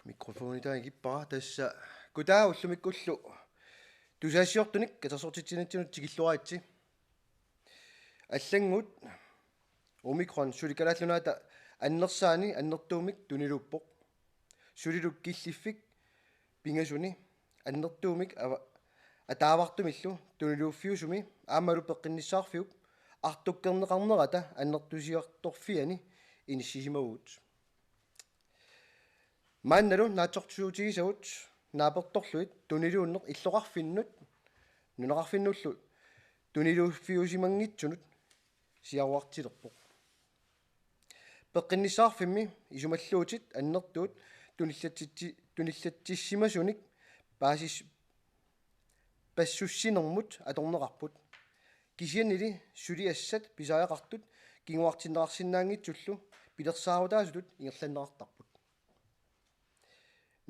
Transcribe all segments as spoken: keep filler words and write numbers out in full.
Mikrofoni taanna ikippara. Tassa kutaa ullumikkullu tusagassiortunik katersortitsinitsinnut tikilluaritsi. Allannguut Omicron suli Kalaallit Nunaata annersaani annertuumik tuniluuppoq. Sulilu killiffik pingasuni annertuumik ava-, ataavartumillu tuniluuffiusumi aammalu peqqinnissaqarfiup artukkerneqarnerata annertusiartorfiani inissisimavugut. Maannalu naatsorsuutigisagut naapertorlugit tuniluunneq illoqarfinnut nunaqarfinnullu tuniluuffiusimanngitsunut siaruartilerpoq. Peqqinnissaqarfimmi isumalluutit annertuut tunillatsitsi-, tunillatsissimasunik paasis-, passussinermut atorneqarput. Kisiannili suliassat pisariaqartut kinguartinneqarsinnaanngitsullu pilersaarutaasutut ingerlanneqartarput.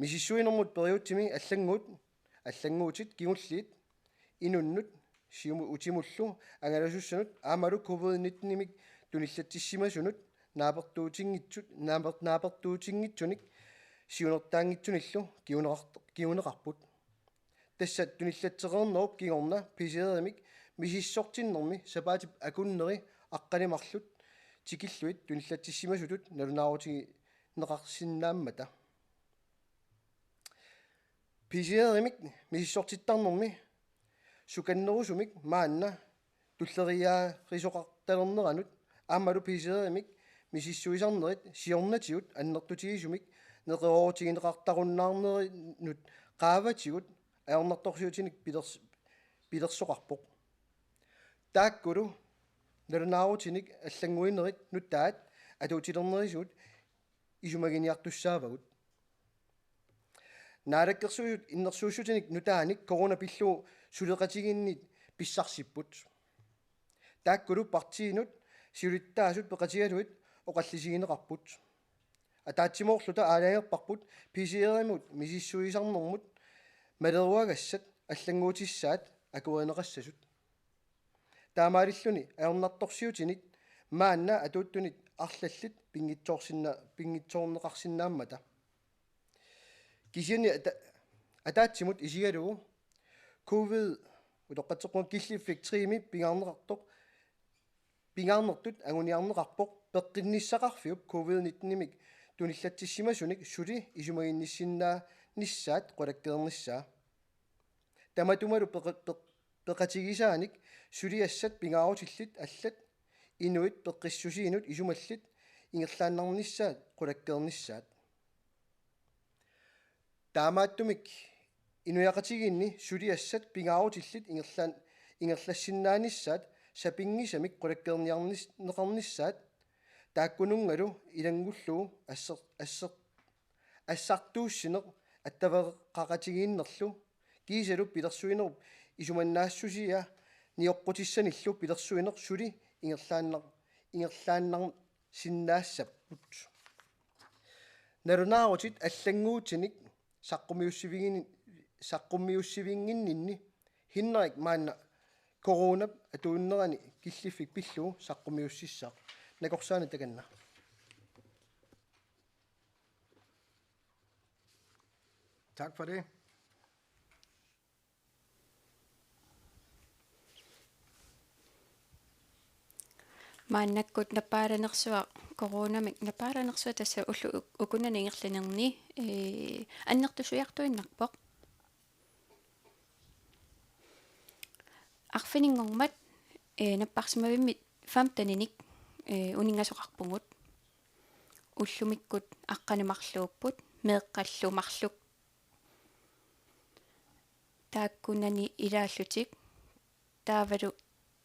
Misissuinermut periutsimi allannguut, allannguutit kingulliit inunnut siumut utimullu angalasussanut aammalu covid nitten-imik tunillatsissimasunut naapertuutinngitsut-, naaper-, naapertuutinngitsunik siunertaanngitsunillu kinguneqart-, kinguneqarput. Tassa tunillatseqarnerup kingorna P C R-imik misissortinnermi sapaatip akunneri aqqaneq-marluk tikillugit tunillatsissimasutut nalunaarutigineqarsinnaammata. P C R-imik misissortittarnermi sukannerusumik maanna tulleriiaarisoqartalerneranut aammalu P C R-imik misissuisarnerit siornatigut annertutigisumik neqeroorutigineqartarunnaarnerinut qaavatigut ajornartorsiutinik pilers-, pilersoqarpoq. Taakkulu nalunaarutinik allannguinerit nutaat atuutilernerisigut isumaginiartussaavagut. Naalakkersuisut innersuussutinik nutaanik corona pillugu suleqatigiinneq pissarsipput. Taakkulu partiinut siulittaasut peqatigalugit oqallisigineqarput. Ataatsimoorluta aalajangerparput P C R-imut misissuisarnermut maleruagassat allannguutissaat akuerineqassasut. Taamaalilluni ajornartorsiutinit maanna atuuttunit arlallit pinngitsoorsinna-, pinngitsoorneqarsinnaammata. Kisianni ata-, ataatsimut isigalugu covid utoqqatseqqugut killiffik tre-mi pingaarneqartoq, pingaarnertut anguniarneqarpoq peqqinnissaqarfiup covid nitten-imik tunillatsissimasunik suli isumaginnissinnaanissaat qulakkeernissaa. Tamatumalu peqe-, peq-, peqatigisaanik suliassat pingaarutillit allat inuit peqqissusiinut isumallit ingerlaannarnissaat qulakkeernissaat. Taamaattumik inuiaqatigiinni suliassat pingaarutillit ingerlaan-, ingerlassinnaanissaat sapinngisamik qulakkeerniarnis-, neqarnissaat taakkununngalu ilanngullugu asser-, asser-, assartuussineq attaveqaqatigiinnerlu kiisalu pilersuinerup isumannaassusia nioqqutissanillu pilersuineq suli ingerlaannar-, ingerlaannarsinnaassapput. Nalunaarutit allannguutinik saqqummiussivigin-, saqqummiussivinnginninni Henrik maanna coronap atuunnerani killiffik pillugu saqqummiussissaaq. Nakorsaaneq takanna. Tak for det. Maannakkut nappaalanersuaq, coronamik nappaalanersuaq tassa ulloq uk-, ukunani ingerlanerni, ee, annertusiartuinnarpoq. Arfininngormat, ee, napparsimavimmit femteninik, ee, uninngasoqarpugut. Ullumikkut aqqaneq-marluupput, meeqqallu marluk. Taakkunani ilaallutik, taavalu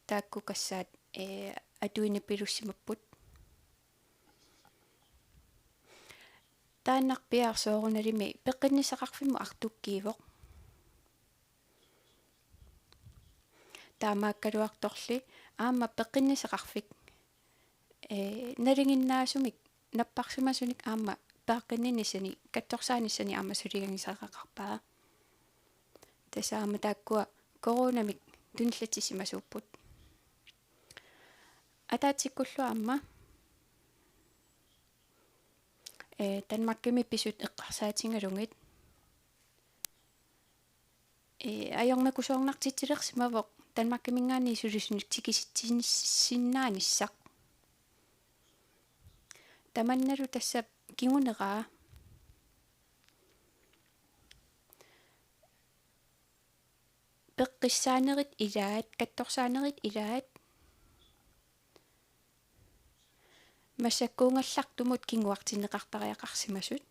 taakkukassaat, ee, atuinipilussimapput. Taannarpiaq soorunalimi peqqinnissaqarfimmut artukkiivoq. Taamaakkaluartorli aamma peqqinnissaqarfik, ee, nalinginnaasumik napparsimasunik aamma peqqinnissani, katsorsaanissaanut aamma suliagisariaqarpaa. Tassa aamma taakkua coronamik tunillatsissimasuupput. Ataatsikkullu aamma Ee, Danmarkimi pisut eqqarsaatigalugit. Ee, ajornakusoornartitsilersimavoq Danmarkiminngaanniit sulisunut tikisitsisinnaanissaq. Tamannalu tassa kinguneraa. Peqqissaanerit ilaat, katsorsaanerit ilaat, massakkuugallartumut kinguartinneqartariaqarsimasut.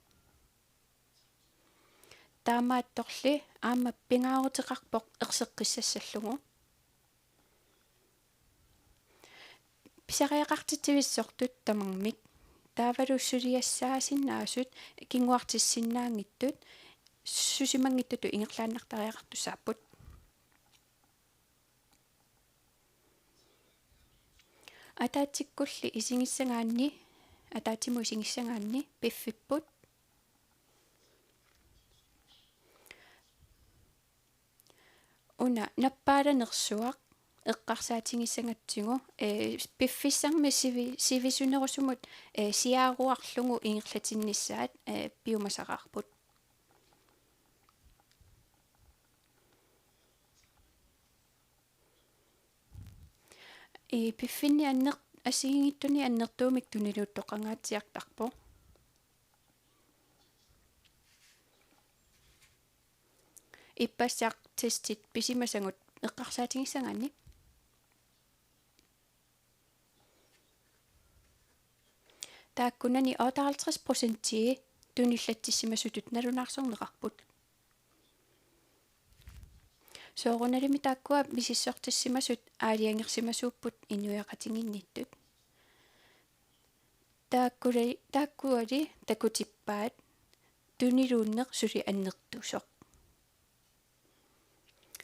Taamaattorli aamma pingaaruteqarpoq erseqqissassallugu. Pisariaqartitsivissortut tamarmik taavalu suliassaasinnaasut kinguartissinnaanngitsut susimanngitsutut ingerlaannartariaqartussaapput. Ataatsikkulli isigissagaanni, ataatsimut isigissagaanni piffipput. Una nappaalanersuaq eqqarsaatigissagatsigu, ee, piffissarmi sivi-, sivisunerusumut, ee, siaaruarlugu ingerlatinnissaat, ee, piumasaraarput. Ee, piffinni anner-, assigiinngitsuni annertuumik tuniluuttoqangaatsiartarpoq. Ippassaq testit pisimasagut eqqarsaatigissagaanni. Taakkunani otteoghalvtreds procentii tunillatsissimasutut nalunaarsorneqarput. Soorunalimi taakkua misissortissimasut aalajangersimasuupput inuiaqatigiinnittut. Taakkuli-, taakkuali takutippaat tuniluunneq suli annertusoq.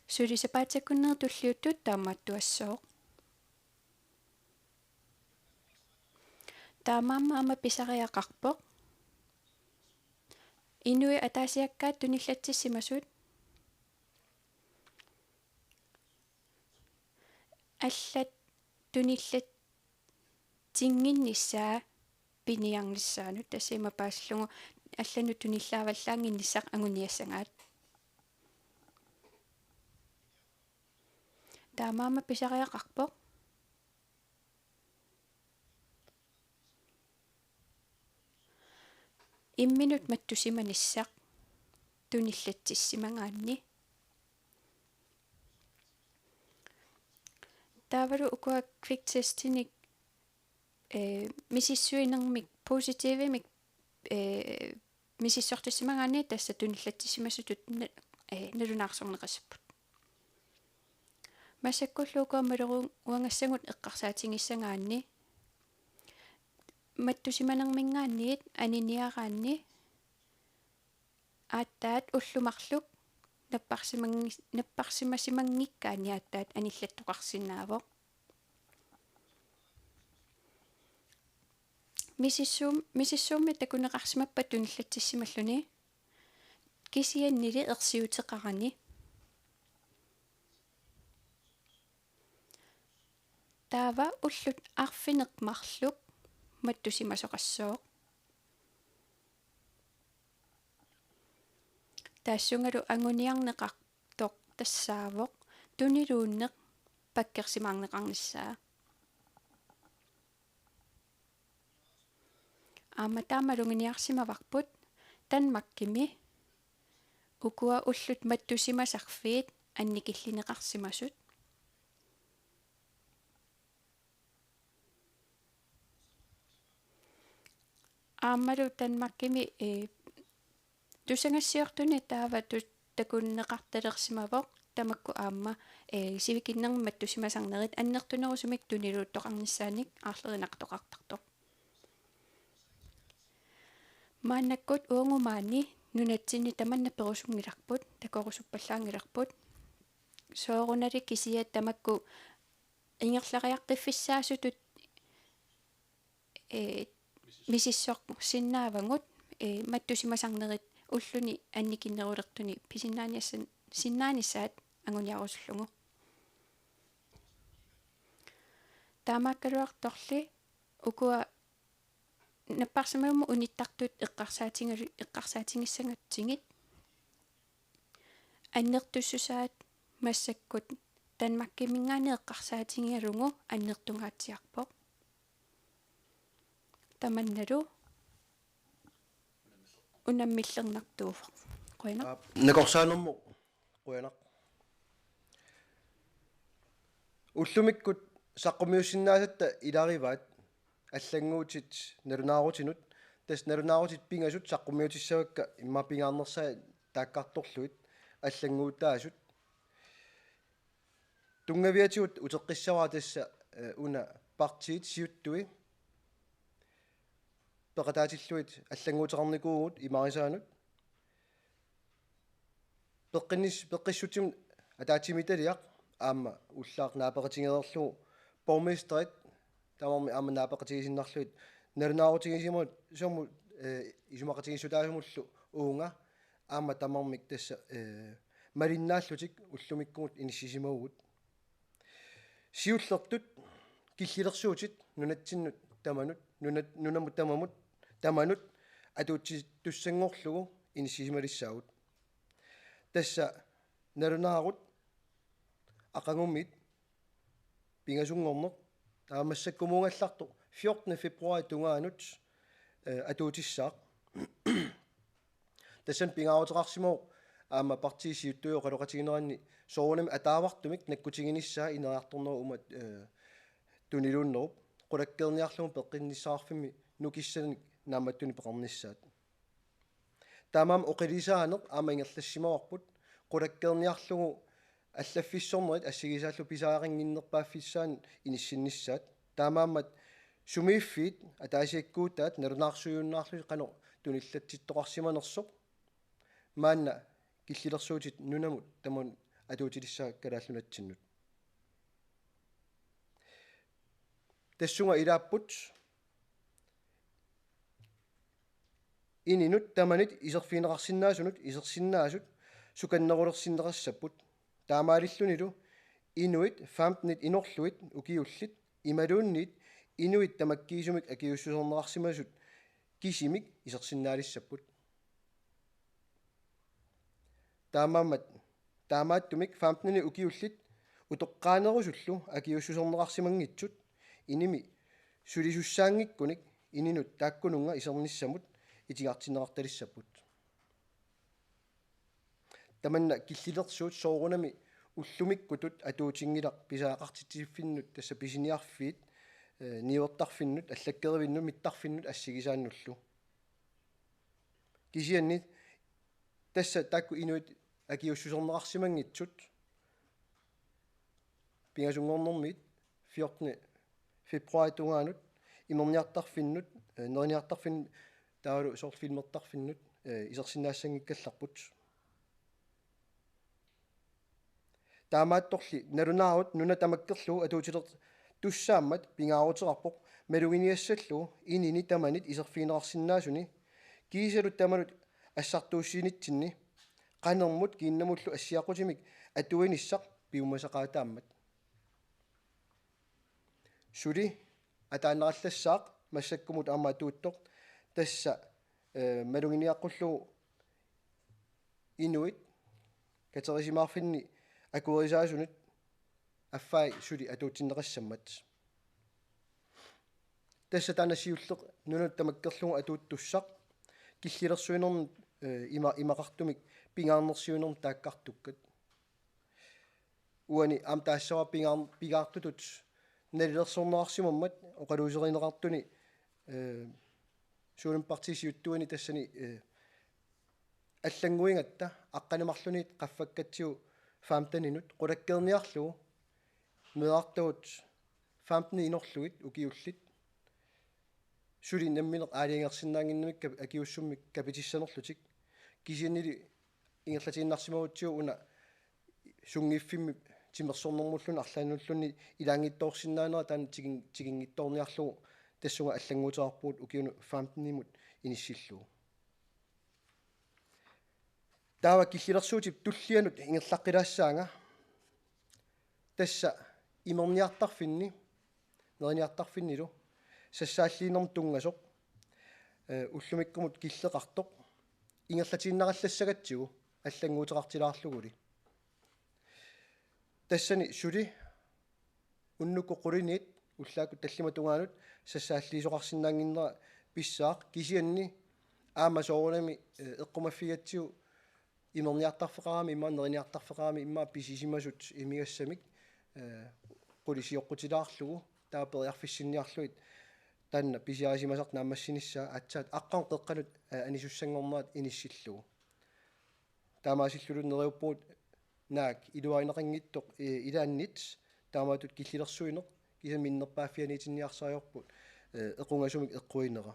Suli sapaatip-akunneri tulliuttut taamaattuassooq. Taamaammat aamma pisariaqarpoq. Inuit ataasiakkaat tunillatsissimasut allat tunillatsinnginnissaa piniarnissaanut, tassa ima paasillugu allanut tunillaavallaannginnissaq anguniassagaat. Taamaammat pisariaqarpoq. Imminut mattusimanissaq tunillatsissimagaanni. Taavalu ukua kviktestinik, ee, misissuinermik positivimik, ee, misissortissimagaanni tassa tunillatsissimasutut na-, ee, nalunaarsorneqassapput. Massakkullu ukua maleruugassagut eqqarsaatigissagaanni mattusimanerminngaanniit aniniaraanni aatsaat ullut marluk napparsimanngis-, napparsimasimanngikkaanik aatsaat anillattoqarsinnaavoq. Misissuum-, misissuummi takuneqarsimappat tunillatsissimalluni kisiannili ersiuteqarani. Taava ullut arfineq-marluk mattusimasoqassooq. Tassungalu anguniarneqartoq tassaavoq tuniluunneq pakkersimaarneqarnissaa. Aamma taama maluginiarsimavarput Danmarkimi ukua ullut mattusimasarfiit annikillineqarsimasut. Aammalu Danmarkimi, ee, tusagassiortuni taava tu-, takunneqartalersimavoq tamakku aamma, ee, sivikinnermik mattusimasarnerit annertunerusumik tuniluuttoqarnissaannik aarlerinartoqartartoq. Maannakkut uagut maani nunatsinni tamanna perusunngilarput, takorusuppallaanngilarput. Soorunali kisiat tamakku ingerlariaqqiffissaasutut, ee, misissorsinnaavagut, ee, mattusimasarnerit ulluni annikinnerulertuni pisinnaaniassan-, sinnaanissaat anguniarusullugu. Taamaakkaluartorli ukua napparsimmavimmut unittartut eqqarsaatiga-, eqqarsaatigissagatsigit. Annertussusaat massakkut Danmarkiminngaanniit eqqarsaatigigalugu annertungaatsiarpoq. Tamannalu unammillernartuuvoq. Qujanaq. Aap, nakorsaanermut qujanaq. Ullumikkut saqqummiussinnaasatta ilagivaat allannguutit nalunaarutinut, tassa nalunaarutit pingasut saqqummiutissavakka immaqa pingaarnersaat taakkartorlugit allannguutaasut. Tunngaviatigut uteqqissavara tassa, eh, una partiit siuttui peqataatillugit allannguuteqarnikuuvugut imarisaanut. Peqqinnis-, peqqissutsimut ataatsimiititaliaq aamma ullaaq naapeqatigereerlugu borgmesterit tamarmik aamma naapeqatigiissinnarlugit nalunaarutigisimasamut, eh, isumaqatigiissutaasumullu uunga aamma tamarmik tassa, eh, malinnaallutik ullumikkumut inissisimavugut. Siullertut killilersuutit nunatsinnut tamanut, nunat-, nunamut tamamut, tamanut atuutsitussanngorlugu inissisimalissagut. Tassa nalunaarut aqagumiit pingasunngorneq, taava massakkumuugallartoq fjortende februar tungaanut, eh, atuutissaaq. Tassani pingaaruteqarsimavoq aamma partiit siuttui oqaloqatigineranni soorunami ataavartumik nakkutiginissaa ineriartornerup uuma, eh, tuniluunnerup qulakkeerniarlugu peqqinnissaqarfimmi nukissanik naammattunik peqarnissaat. Taamaammat oqilisaaneq aamma ingerlassimavarput qulakkeerniarlugu allaffissornerit assigisaallu pisariaqannginnerpaaffissaannut inissinnissaat. Taamaammat sumiiffiit ataasiakkuutaat nalunaarsuiunnaarlutik qanoq tunillatsittoqarsimanersoq maanna killilersuutit nunamut tamanut atuutilissaat Kalaallit Nunatsinnut. Tassunga ilaapput ininut tamanit iserfigineqarsinnaasunut isersinnaasut sukannerulersinneqassapput. Taamaalillunilu inuit femtenit inorlugit ukiullit imaluunniit inuit tamakkiisumik akiuussuserneqarsimasut kisimik isersinnaalissapput. Taamaammat, taamaattumik femtenit ukiullit utoqqaanerusullu akiuussuserneqarsimanngitsut inimi sulisussaanngikkunik ininut taakkununnga isernissamut itigartinneqartalissapput. Tamanna killilersuut soorunami ullumikkutut atuutinngilaq pisariaqartitsiffinnut, tassa pisiniarfiit, eh, niuertarfinnut, allakkerivinnut, mittarfinnut assigisaannullu. Kisianni tassa taakku inuit akiuussuserneqarsimanngitsut pingasunngornermiit fjortende februar tungaanut imerniartarfinnut, eh, neriniartarfinnut taavalu soorlu filmertarfinnut, eh, isersinnaassanngikkallarput. Taamaattorli nalunaarut nuna tamakkerlugu atuutilertussaammat pingaaruteqarpoq maluginiassallugu inini tamanit iserfigineqarsinnaasuni kiisalu tamanut assartuussiinitsinni qanermut kiinnamullu assiaqutimik atuinissaq piumasaqaataammat. Suli ataannarallassaaq massakkumut aamma atuuttoq, tassa, eh, maluginiaqqullugu inuit katerisimaarfinni akuerisaasunut affai suli atuutsinneqassammat. Tassa taanna siulleq nunanut tamakkerlugu atuuttussaq killilersuinermut, eh, ima-, imaqartumik pingaarnersiuinermut taakkartukkat. Uani aamma taassavara pingaar-, pingaartutut nalilersorneqarsimammat oqaluuserineqartuni, eh, Suullumi partiit siuttuini tassani, eh, allannguigatta aqqaneq-marlunniit qaffakkatsigu femteninut qulakkeerniarlugu meerartagut femtenit inorlugit ukiullit suli nammineq aalajangersinnaannginnamikku akiuussummik kapitissanerlutik, kisiannili ingerlatiinnarsimagutsigu una sunngiffimmi timersornermulluunniit arlaannulluunniit ilaanngitsoorsinnaanera taanna tikin-, tikinngitsoorniarlugu tassunga allannguuteqarpugut ukiunut femtenimut inissillugu. Taava killilersuutip tullianut ingerlaqqilaassaanga. Tassa imerniartarfinni, neriniartarfinnilu sassaalliinermut tunngasoq eh, ullumikkumut killeqartoq ingerlatiinnarallassagatsigu allannguuteqartilaarluguli. Tassani suli unnukkut quliniit ullaakkut tallimat tungaanut sassaalliisoqarsinnaannginnera pissaaq, kisianni aamma soorunami, eh, eqqumaffigatsigu imerniartarfeqarami immaqa neriniartarfeqarami immaqa pisisimasut imigassamik, eh, quli sioqqutilaarlugu taava periarfissinniarlugit taanna pisiarisimasartut naammassinissaa aatsaat aqqaneq-qeqqanut, eh, anisussanngornerat inissillugu. Taamaasilluta neriuppugut naak iluarineqanngitsoq, eh, ilaannit taamatut killilersuineq kisianni minnerpaaffianiitinniarsarivarput, eh, equngasumik eqquineq.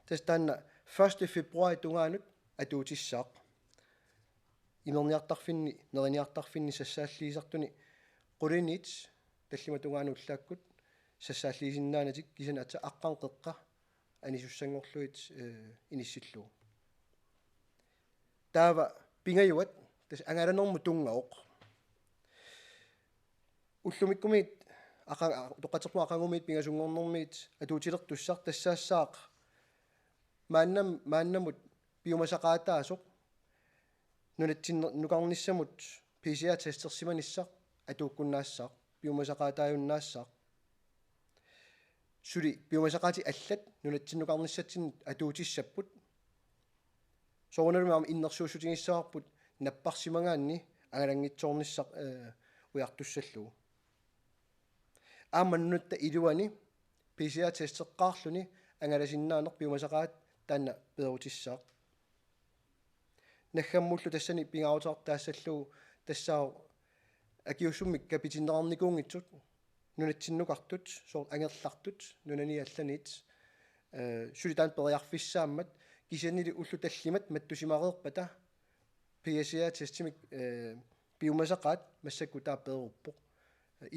Tassa taanna første februarip tungaanut atuutissaaq. Imerniartarfinni, neriniartarfinni sassaalliisartuni quliniit tallimat tungaanut ullaakkut sassaalliisinnaanatik kisianni aatsaat aqqaneq-qeqqa anisussanngorlugit, eh, inissillugu. Taava pingajuat, tassa angalanermut tunngavoq. Ullumikkumiit aqa-, utoqqatserpunga aqagumiit pingasunngornermiit atuutilertussaq tassaassaaq maannam-, maannamut piumasaqaataasoq nunatsinnukarnissamut P C R-testersimanissaq atuukkunnaassaaq, piumasaqaataajunnaassaaq. Suli piumasaqaatit allat nunatsinnukarnissatsinnut atuutissapput. Soorunalumi aamma innersuussutigissavarput napparsimagaanni angalanngitsoornissaq, eh, ujartussallugu. Aamma nunatta iluani P C R-testeqqaarluni angalasinnaaneq piumasaqaat taanna peerutissaaq. Naggammullu tassani pingaaruteqartoq taassallugu tassaavoq akiuussummik kapitinneqarnikuunngitsut nunatsinnukartut, soorlu angerlartut, nunani allaniit, eh, suli taanna periarfissaammat, kisiannili ullut tallimat mattusimareerpata P C R-testimik, eh, piumasaqaat massakkut taava peeruppoq.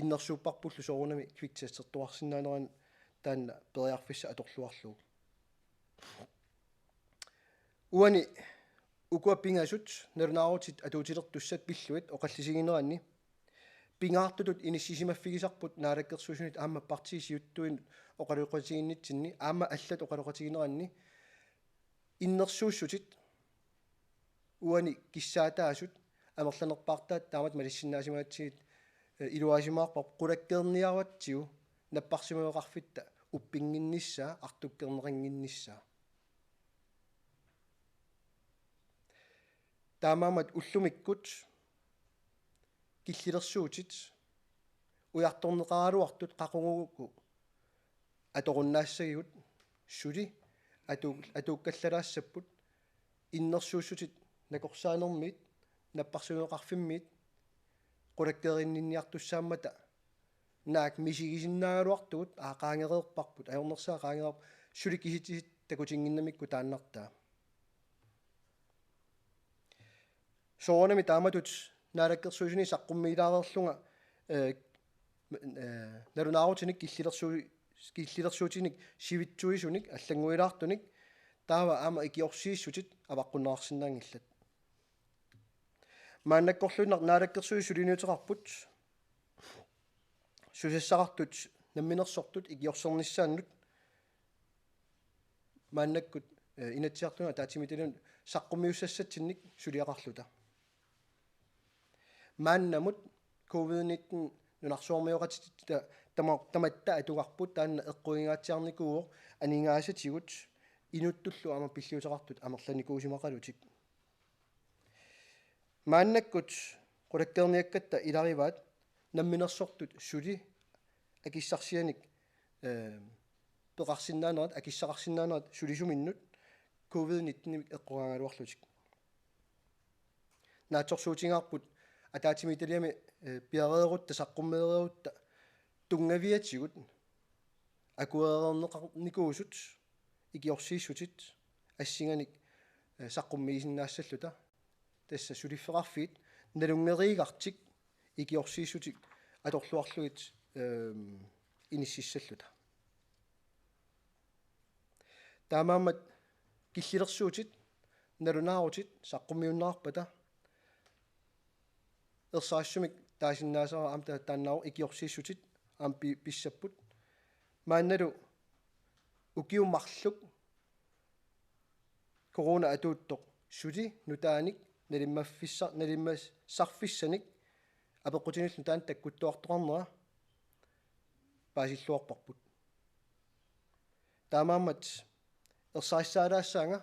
Innersuupparpullu soorunami kviktestertuarsinnaanerani taanna periarfissaq atorluarlugu. Uani ukua pingasut nalunaarutit atuutilertussat pillugit oqallisigineranni pingaartutut inissisimaffigisarput Naalakkersuisunit aamma partiit siuttuinut oqaloqatigiinnitsinni aamma allat oqaloqatigineranni innersuussutit uani kissaataasut amerlanerpaartaat taamatut malissinnaasimagatsigu, eh, iluarisimaarparput qulakkeerniaratsigu napparsimmaveqarfitta uppinnginnissaa, artukkerneqannginnissaa. Taamaammat ullumikkut killilersuutit ujartorneqaraluartut qaquguuku atorunnaassagigut suli atu-, atuukkallalaassapput innersuussutit nakorsaanermiit napparsimmaveqarfimmiit qulakkeerinninniartussaammata naak misigisinnaagaluartugut aa qaangereerparput ajornersaa qaangereerp suli kisitsisit takutinnginnamikku taannartaa. Soorunami taamatut Naalakkersuisuni saqqummiilaareerlunga, eh, eh, nalunaarutinik killilersuu-, killilersuutinik sivitsuisunik allannguilaartunik taava aamma ikiorsiissutit avaqqunneqarsinnaanngillat. Maannakkorluinnaq Naalakkersuisut suliniuteqarput susassaqartut namminersortut ikiorsernissaannut maannakkut, eh, Inatsisartunut ataatsimiititalianut saqqummiussassatsinnik suliaqarluta. Maannamut covid nitten nunarsuarmioqatitta tama-, tamatta atugarput taanna eqquigingaatsiarnikuuvoq aningaasatigut inuttullu aamma pilliuteqartut amerlanikuusimaqalutik. Maannakkut qulakkeerniakkatta ilarivaat namminersortut suli akissarsianik, eh, peqarsinnaanerat, akissaqarsinnaanerat sulisuminnut covid nitten eqqugaagaluarlutik. Naatsorsuutigaarput ataatsimiititaliami, eh, piareerutta, saqqummeereerutta tunngaviatigut akuereerneqarnikuusut ikiorsiissutit assinganik, eh, saqqummiisinnaassalluta. Tassa suliffeqarfiit nalunngeriigartik ikiorsiissutik atorluarlugit, ehm, inississalluta. Taamaammat killilersuutit nalunaarutit saqqummiunneqarpata ersarissumik taasinnaasara aamma ta-, taannaavoq ikiorsiissutit aamma pi-, pissapput. Maannalu ukiut marluk corona atuuttoq suli nutaanik nalimmaffissa-, nalimmassarfissanik apeqqutinillu nutaanik takkuttuartoqarnera paasilluarparput. Taamaammat ersarissaalaassaanga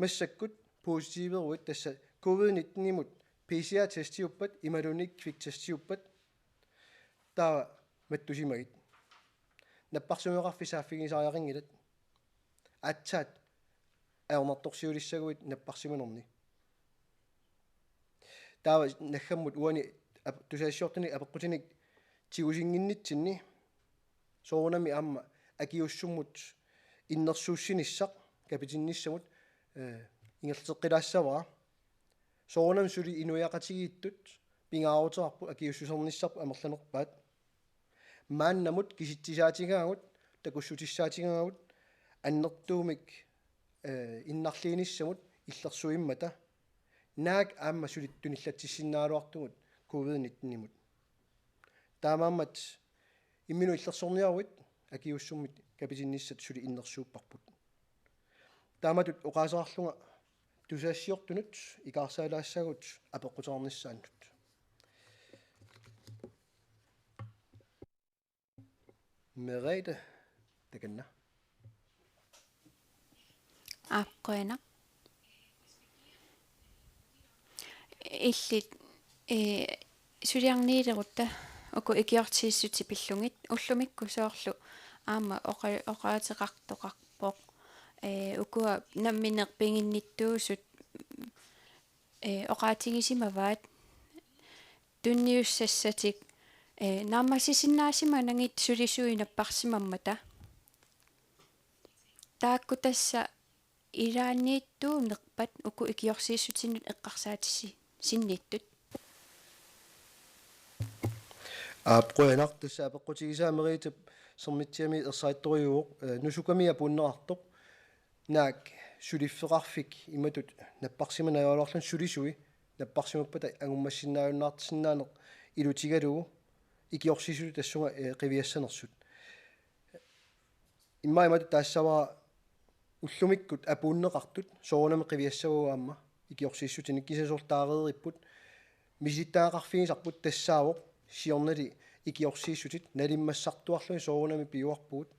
massakkut positiveruit, tassa covid nitten-imut P C R-testiuppat imaluunniit kviktestiuppat, taava mattusimagit. Napparsimmaveqarfik saaffiginnisariaqanngilat. Aatsaat ajornartorsiulissaguit napparsimanerni. Taava naggammut uani ap-, tusagassiortunik apeqqutinik tigusinnginnitsinni soorunami aamma akiuussummut innersuussinissaq kapitinnissamut, eh, ingerlateqqilaassavara. Soorunami suli inuiaqatigiittut pingaaruteqarput akiuussusernissarput amerlanerpaat. Maannamut kisitsisaatigaavut, takussutissaatigaavut, annertuumik, eh, innarliinissamut illersuimmata, naak aamma suli tunillatsissinnaagaluartugut covid nitten-imut. Taamaammat imminut illersorniaruit akiuussummik kapitinnissat suli innersuupparput. Taamatut oqaaseqarlunga tusagassiortunut ikaarsaalaassagut apeqquteqarnissaannut. Merete, takanna. Aap, qujanaq. Illit, eh, suliarniilerutta uku ikiortiissutsit pillugit, ullumikkut soorlu aamma oqa-, oqaaseqartoqarpoq. Eh, ukua nammineq piginnittuusut, eh, oqaatigisimavaat tunniussassatik, eh, naammassisinnaasimanagit sulisui napparsimammata. Taakku tassa ilaanniittuunerpat uku ikiorsiissutinnut eqqarsaatissi-, sinniittut. Aap, qujanaq, tassa apeqqutigisaa Meritep Sermitsiami ersarittorujuuvoq, eh, Nusukamiit apuunneqartoq. Naak suliffeqarfik imatut napparsimaneq ajoraluarluni, sulisui napparsimappata angummassinnaajunnaarsinnaaneq ilutigalugu ikiorsiissutip tassunga, eh, qiviassanersut. Immaqa imatut taassavara ullumikkut apuunneqartut soorunami qiviassavagut aamma ikiorsiissutinik, kisianni soorlu taareeripput misilittagaqarfigisarput tassaavoq siornali ikiorsiissutit nalimmassartuarlugit soorunami piuarpugut.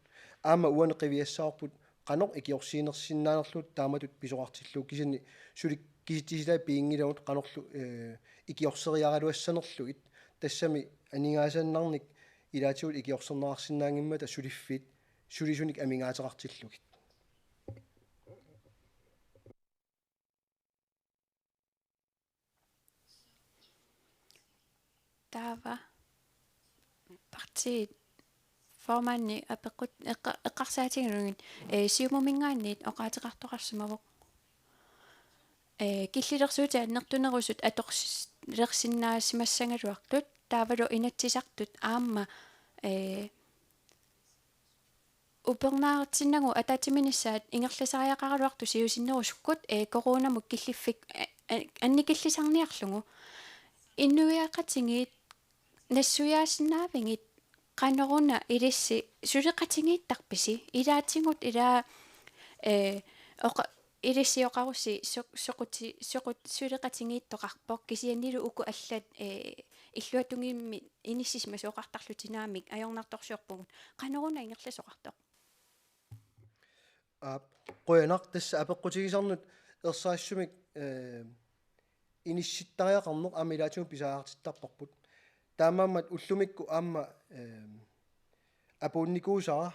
Aamma uani qiviassavarput qanoq ikiorsiinersinnaanerluta taamatut pisoqartillugu, kisianni suli kisitsisilaat piginngilagut qanorlu, eh, ikiorsereeraluassanerlugit. Tassami aningaasannarnik ilaatigut ikiorserneqarsinnaanngimmata suliffiit sulisunik amigaateqartillugit. Taava partiit formandi apeqqut-, eqqa-, eqqarsaatigalugit, eh, Siumuminngaanniit oqaaseqartoqarsimavoq. Eh, killilersuutit annertunerusut atorlersinnaasimassagaluartut, taavalu inatsisartut aamma, eh, upernaaratsinnagu ataatsimiinnissaat ingerlasariaqaraluartut siusinnerusukkut, eh, coronamut killiffik, eh, eh, annikillisarniarlugu. Inuiaqatigiit nassuiaasinnaavigit qanoruna ilissi suleqatigiittarpisi? Ilaatigut ilaa, eh, oqa-, ilissi oqarussi soq-, soquti-, soqut-, suleqatigiittoqarpoq, kisiannilu uku allat, eh, illuatungimmi inissisimasooqartarlutik naamik ajornartorsiorpugut. Qanoruna ingerlasoqartoq? Aap, qujanaq, tassa apeqqutigisannut ersarissumik, eh, inissittariaqarneq aamma ilaatigut pisariaqartittarparput. Taamaammat ullumikkut aamma, eh, apuunnikuusara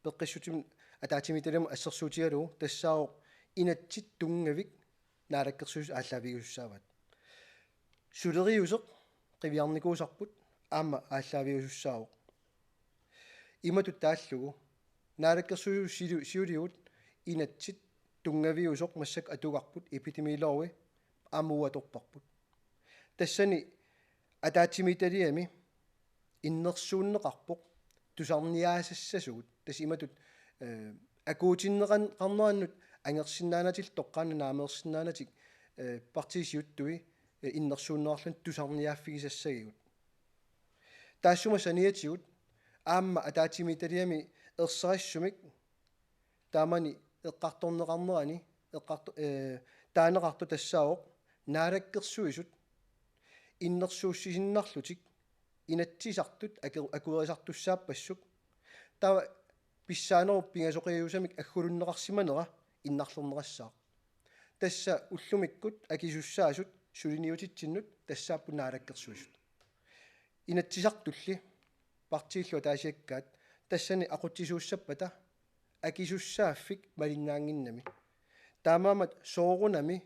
peqqissutsimut ataatsimiititaliamut assersuutigalugu tassaavoq inatsit tunngavik Naalakkersuisut aallaaviusussaavaat. Suleriuseq qiviarnikuusarput aamma aallaaviusussaavoq. Imatut taallugu Naalakkersuisut siu-, siulivut inatsit tunngaviusoq massakkut atugarput epidemiologi aamma uagut atorparput. Tassani ataatsimiititaliami innersuunneqarpoq tusarniaasassasugut. Tassa imatut, eh, akuutinneqan-, -qarnerannut angersinnaanatik toqqaannaq naameersinnaanatik, eh, partiit siuttui, eh, innersuunneqarluni tusarniaaffigisassagigut. Taassuma saniatigut aamma ataatsimiititaliami ersarissumik Taamani eqqartorneqarnerani eqqarto-, eh, taaneqartoq tassaavoq Naalakkersuisut innersuussisinnarlutik Inatsisartut aku-, akuerisartussaappassuupput. Taava pissaanerup pingasoqiusamik aggulunneqarsimanera innarlernerassaaq. Tassa ullumikkut akisussaasut suliniutitsinnut tassaapput Naalakkersuisut. Inatsisartulli partiillu ataasiakkaat tassani aqutsisuussappata akisussaaffik malinnaannginnami. Taamaammat soorunami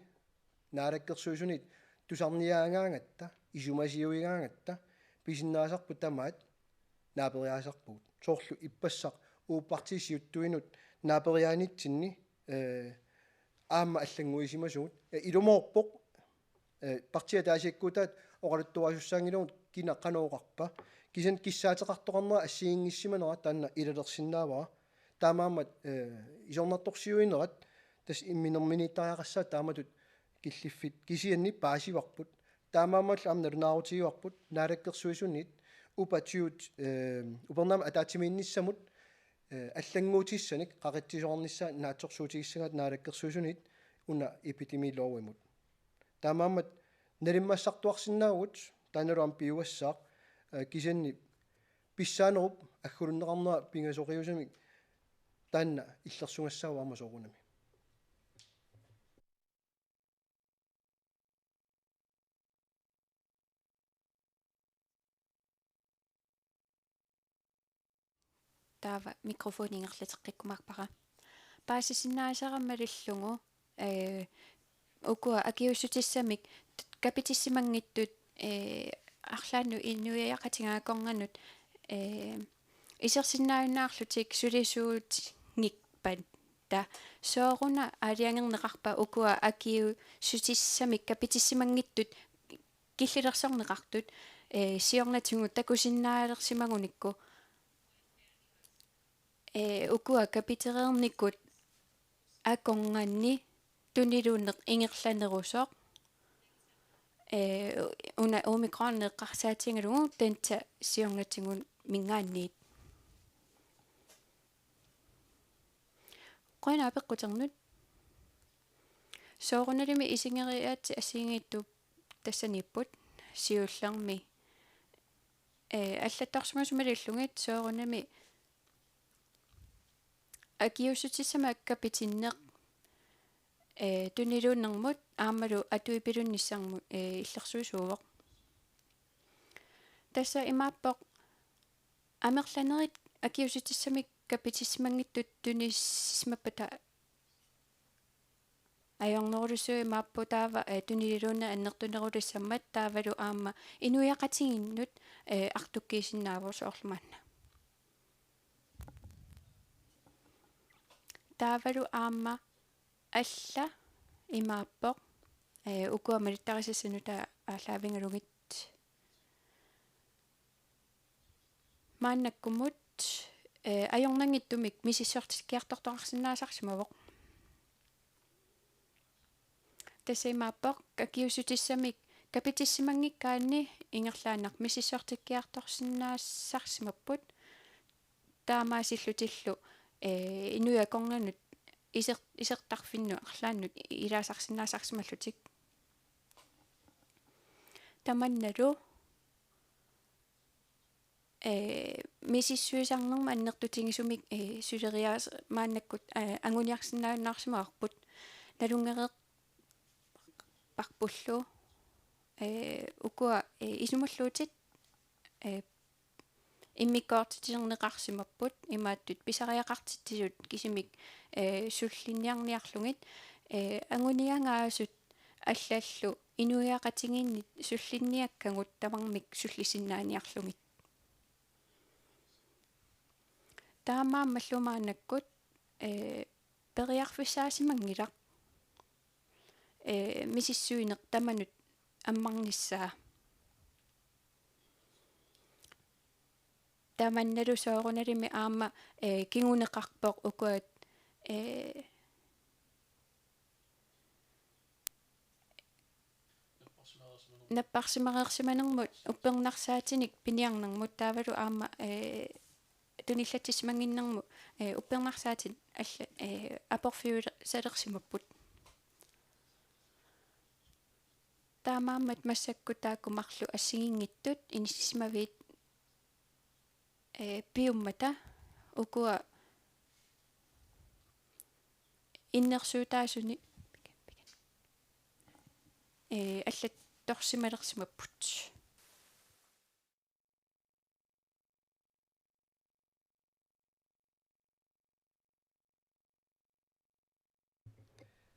Naalakkersuisunit tusarniaagaangatta, isumasiuigaangatta, pisinnaasarput tamaat naaperiaasarpugut. Soorlu ippassaq uagut partiit siuttuinut naaperiaanitsinni, eh, aamma allannguisimasugut. Eh, ilumoorpoq, eh, partiit ataasiakkaat oqaluttuarisussaanngilagut kina qanoq oqarpa. Kisianni kissaateqartoqarnera assigiinngissimanera taanna ilalersinnaavara. Taamaammat, eh, isornartorsiuinerat tassa imminerminiittariaqassaaq taamatut killiffik kisianni paasivarput. Taamaammallu aamma nalunaarutigivarput Naalakkersuisunit upaat, eh, upernaamik ataatsimiinnissamut, eh, allannguutissanik qaqitsisoqarnissaa naatsorsuutigissagaat Naalakkersuisunit una epidemilovimut. Taamaammat nalimmassartuarsinnaavugut, taannalu aamma piuassaaq, eh, kisianni pissaanerup aggulunneqarnera pingasoqiusamik taanna illersugassaavoq aamma soorunami. Taava mikrofoni ingerlateqqikkumaarpara. Paasisinnaasara malillugu, eh, ukua akiuussutissamik kapitissimanngitsut, eh, arlaannut inuiaqatigiit akornannut, eh, isersinnaajunnaarlutik sulisuutinngippat. Taava sooruna aalajangerneqarpa ukua akiuussutissamik kapitissimanngitsut killilersorneqartut, eh, siornatigut takusinnaalersimagunikku, eh, ukua kapitereernikut akornanni tuniluunneq ingerlanerusoq, eh, una omikron eqqarsaatigalugu Delta siornatigut minngaanniit. Qujanaq apeqquternut. Soorunalimi isigeriaatsit assigiinngitsut tassaniipput siullermi. Eh, allattorsimasut malillugit soorunami akiuussutissamik kapitinneq, eh, tuniluunnermut aammalu atuipilunnissarmut, eh, illersuisuuvoq. Tassa imaappoq amerlanerit akiuussutissamik kapitissimanngitsut tunissisimappata ajornerulissuuvoq imaappoq taava, eh, tuniluunneq annertunerulissammat taavalu aamma inuiaqatigiinnut, eh, artukkiisinnaavoq soorlu maanna. Taavalu aamma alla imaappoq, eh, ukua malittarisassat nutaat aallaavigalugit. Maannakkumut, eh, ajornanngitsumik misissortikkiartortoqarsinnaasarsimavoq. Tassa imaappoq akiuussutissamik kapitissimanngikkaanni ingerlaannaq misissortikkiartorsinnaasarsimapput. Taamaasillutillu, eh, inuiaqatigiinnut iser-, isertarfinnut arlaannut ilaasarsinnaasarsimallutik. Tamannalu, eh, misissuisarnermut annertutigisumik, eh, suleriaaseq maannakkut, eh, anguniarsinnaajunnaarsimavarput. Nalunngereerparpullu, eh, ukua, eh, isumulluutit, eh, immikkoortitsinerneqarsimapput imaattut pisariaqartitsisut kisimik, eh, sullinniarniarlugit, eh, anguniagaasut allallu inuiaqatigiinnit sullinniakkagut tamarmik sullisinnaaniarlugit. Taamaammallu maannakkut, eh, periarfissaasimanngilaq, eh, misissuineq tamanut ammarnissaa. Tamannalu soorunalimi aamma, eh, kinguneqarpoq ukuat, eh, napparsimareersimanermut uppernarsaatinik piniarnermut taavalu aamma, eh, tunillatissimannginnermut, eh, uppernarsaatit alla, eh, aporfiusalersimapput. Taamaammat massakkut taakku marluk assigiinngitsut inissisimaviit, eh, piummata ukua innersuutaasuni, eh, allattorsimalersimapput.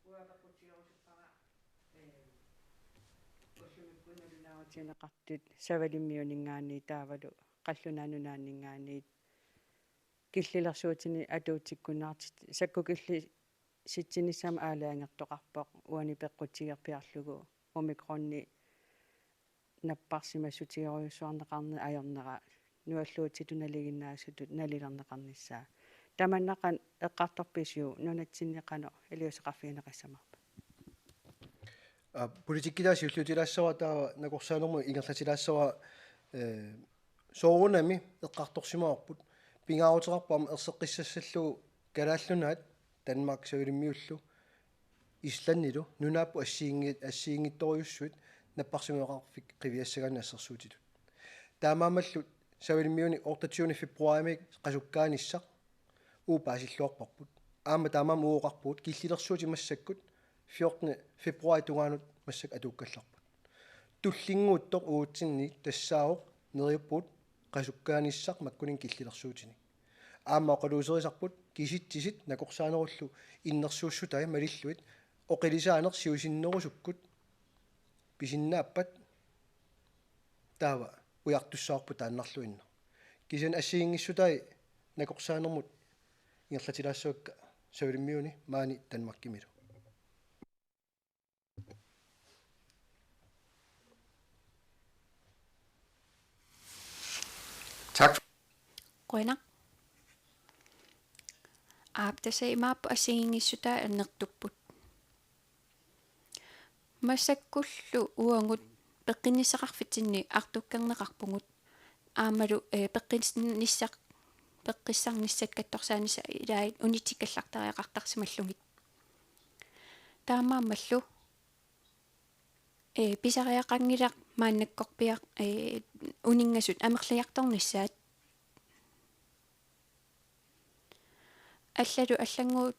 Uanga peqqutigerusuppara, ee, ullumikkut nalunaarutigineqartut Savalimmiuninngaanniit taavalu Qallunaat Nunaanninngaanniit killilersuutinik atuutsikkunnaartut sakkukillissitsinissamut aalajangertoqarpoq uani peqqutigerpiarlugu omikroni napparsimassutigerujussuarneqarneq ajornera nualluutsitut nalinginnaasutut nalilerneqarnissaa. Tamanna qanoq eqqartorpisiuk, nunatsinni qanoq iliuuseqarfigineqassamaarpat? Aa, politikki taanna siulliutilaassavara, taava nakorsaanermut ingerlatilaassavara, ee, soorunami eqqartorsimavarput. Pingaaruteqarpoq aamma erseqqissassallugu Kalaallit Nunaat, Danmark, Savalimmiullu, Islandilu nunaapput assigiinngi-, assigiinngitsorujussuit napparsimmaveqarfik qiviassagaanni assersuutitut. Taamaammallu Savalimmiuni otteogtyvende februarimi qasukkaanissaq uagut paasilluarparput. Aamma taamaammat uagut oqarpugut killilersuutit massakkut fjortende februarip tungaanut massakkut atuukkallarput. Tullinnguuttoq uatsinnut tassaavoq neriuppugut qasukkaanissaq makkuninnga killilersuutinik. Aamma oqaluuserisarput kisitsisit nakorsaanerullu innersuussutai malillugit oqilisaaneq siusinnerusukkut pisinnaappat taava ujartussavarput taannarluinnaq. Kisianni assigiinngissutai nakorsaanermut ingerlatilaassavakka Savalimmiuni maani Danmarkimilu. Tak. Qujanaq. Aap, tassa imaappoq assigiinngissutai annertupput. Massakkullu uagut peqqinnissaqarfitsinni artukkerneqarpugut. Aammalu, eh, peqqinnissaq-, peqqissarnissat katsorsaanissat ilaat unitsikkallartariaqartarsimallugit. Taamaammallu, eh, pisariaqanngilaq maannakkorpiaq, eh, uninngasut amerliartornissaat. Allatut allannguut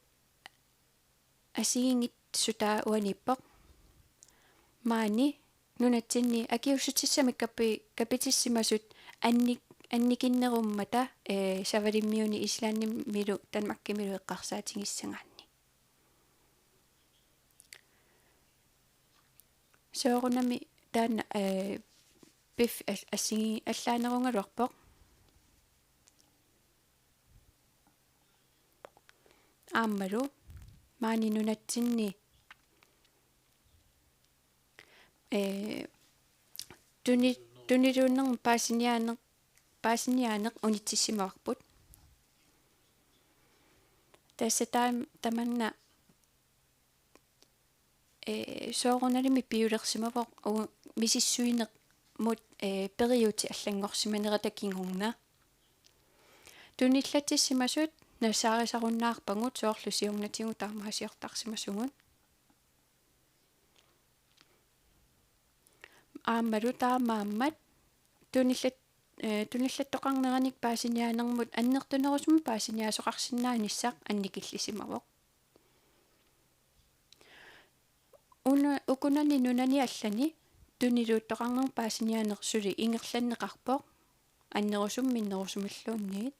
assigiinngitsutaa uaniippoq. Maani nunatsinni akiuussutissamik kapi-, kapitissimasut annik-, annikinnerummata, eh, Savalimmiuni Islandimilu Danmarkimilu eqqarsaatigissagaanni. Soorunami taanna, eh, pif-, as-, assigi-, allaanerugaluarpoq. Aammalu maani nunatsinni, eh, tuni-, tuniluunnermut paasiniaaneq, paasiniaaneq unitsissimavarput. Tassa taam-, tamanna, eh, soorunalimi piulersimavoq u-, misissuinermut, eh, periuseq allanngorsimanerata kingorna. Tunillatsissimasut nassaarisarunnaarpagut soorlu siornatigut taamaasiortarsimasugut. Aammalu taamaammat tunillat-, eh, tunillattoqarneranik paasiniaanermut annertunerusumik paasiniaasoqarsinnaanissaq annikillisimavoq. Una-, ukunani nunani allani tuniluuttoqarnermut paasiniaaneq suli ingerlanneqarpoq, annerusumik minnerusumilluunniit.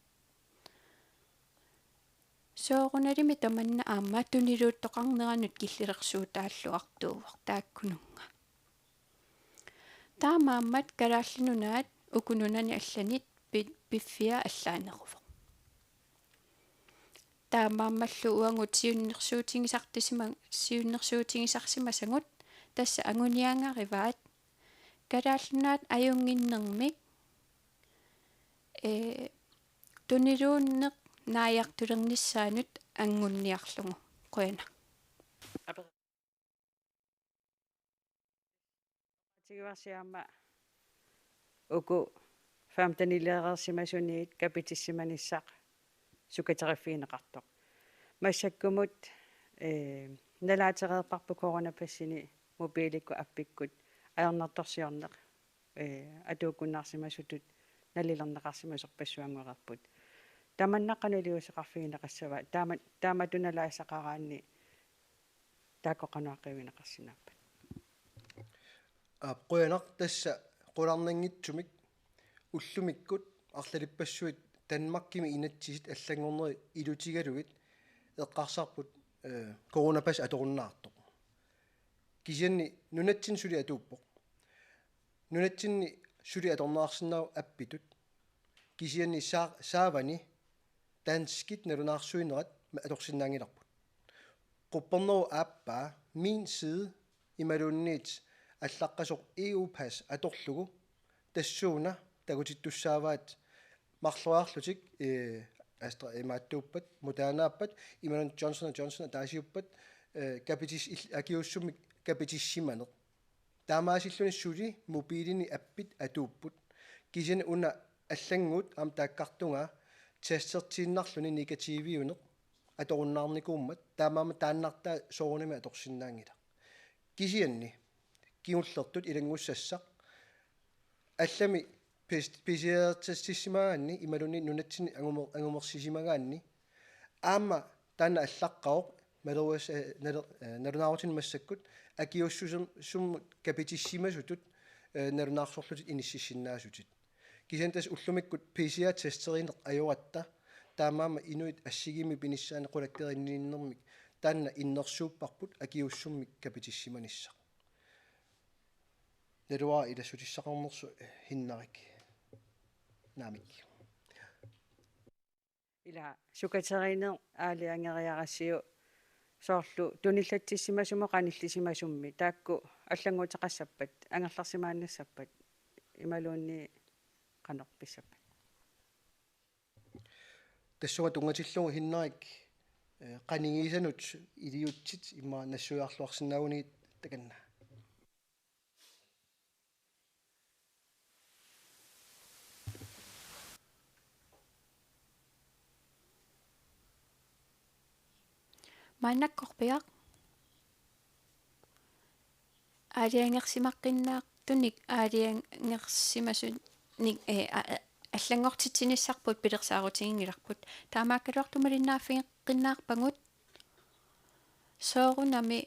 Soorunalimi tamanna aamma tuniluuttoqarneranut killilersuutaalluartuuvoq taakkununnga. Taamaammat Kalaallit Nunaat uku nunani allanit pi-, piffia allaaneruvoq. Taamaammallu uagut siunnersuutigisartisima-, siunnersuutigisarsimasagut tassa anguniagarivaat Kalaallit Nunaat ajunnginnermik, ee, tuniluunneq naajartulernissaanut angunniarlugu. Qujanaq. Tiguarsiama uku femtenileereersimasuniit kapitissimanissaq sukateriffigineqartoq. Massakkumut, eh, nalaatereerparput coronapassini mobiilikkut appikkut ajornartorsiorneq, eh, atuukkunnaarsimasutut nalilerneqarsimasorpassuanngoreerput. Tamanna qanoq iliuuseqarfigineqassava? Taama, taamatut nalaassaqaraanni taakku qanoq aqiugineqarsinnaappat? Aap, qujanaq. Tassa qularnanngitsumik ullumikkut arlalippassuit Danmarkimi inatsisit allanngornerit ilutigalugit eqqarsarput, eh, coronapassi atorunnaartoq. Kisianni nunatsinni suli atuuppoq. Nunatsinni suli atorneqarsinnaavoq appitut. Kisianni saa-, saavani danskit nalunaarsuinerat atorsinnaanngilarput. Quppernerup aappaa MinSide imaluunniit allaqqasoq E U-pas atorlugu tassuuna takutittussaavaat marloriarlutik, eh, Astra imaattuuppat, Modernaappat, imaluunniit Johnson and Johnson ataasiuppat, eh, kapitis-, il-, akiuussummik kapitissimaneq. Taamaasilluni suli mobiilini appit atuupput. Kisianni una allannguut aamma taakkartugaa testertiinnarluni negativiuneq atorunnaarnikuummat, taamaammat taannartaa soorunami atorsinnaanngilaq. Kisianni kingullertut ilanngussassaq allami pis-, P C R-testissimagaanni imaluunniit nunatsinni angumer-, angumersisimagaanni aamma taanna allaqqavoq, maluas-, eh, nalu-, eh, nalunaarutinik massakkut akiuussuseq-, summut kapitissimasutut, eh, nalunaarsorlutit inississinnaasutit. Kisianni tassa ullumikkut P C R-testerineq ajoratta, taamaammat inuit assigiimmik pinissaannik qulakkeerinninnermik taanna innersuupparput akiuussummik kapitissimanissaq. Naluara ilassutissaqarnersoq, eh, Hinnarik. Naamik. Ila sukaterineq aalajangeriarassiuk soorlu tunillatsissimasumut qanillisimasummi, taakku allannguuteqassappat, angerlarsimaannassappat imaluunniit qanoq pissappat? Tassunga tunngatillugu Hinnarik, eh, qanigisanut iliutsit immaqa nassuiarluarsinnaagunigit takanna. Maannakkorpiaq aalajangersimaqqinnaartunik aalajangersimasunik, eh, a-, a-, allanngortitsinissarput pilersaarutiginngilarput. Taamaakkaluartoq malinnaaffigeqqinnaarpagut soorunami,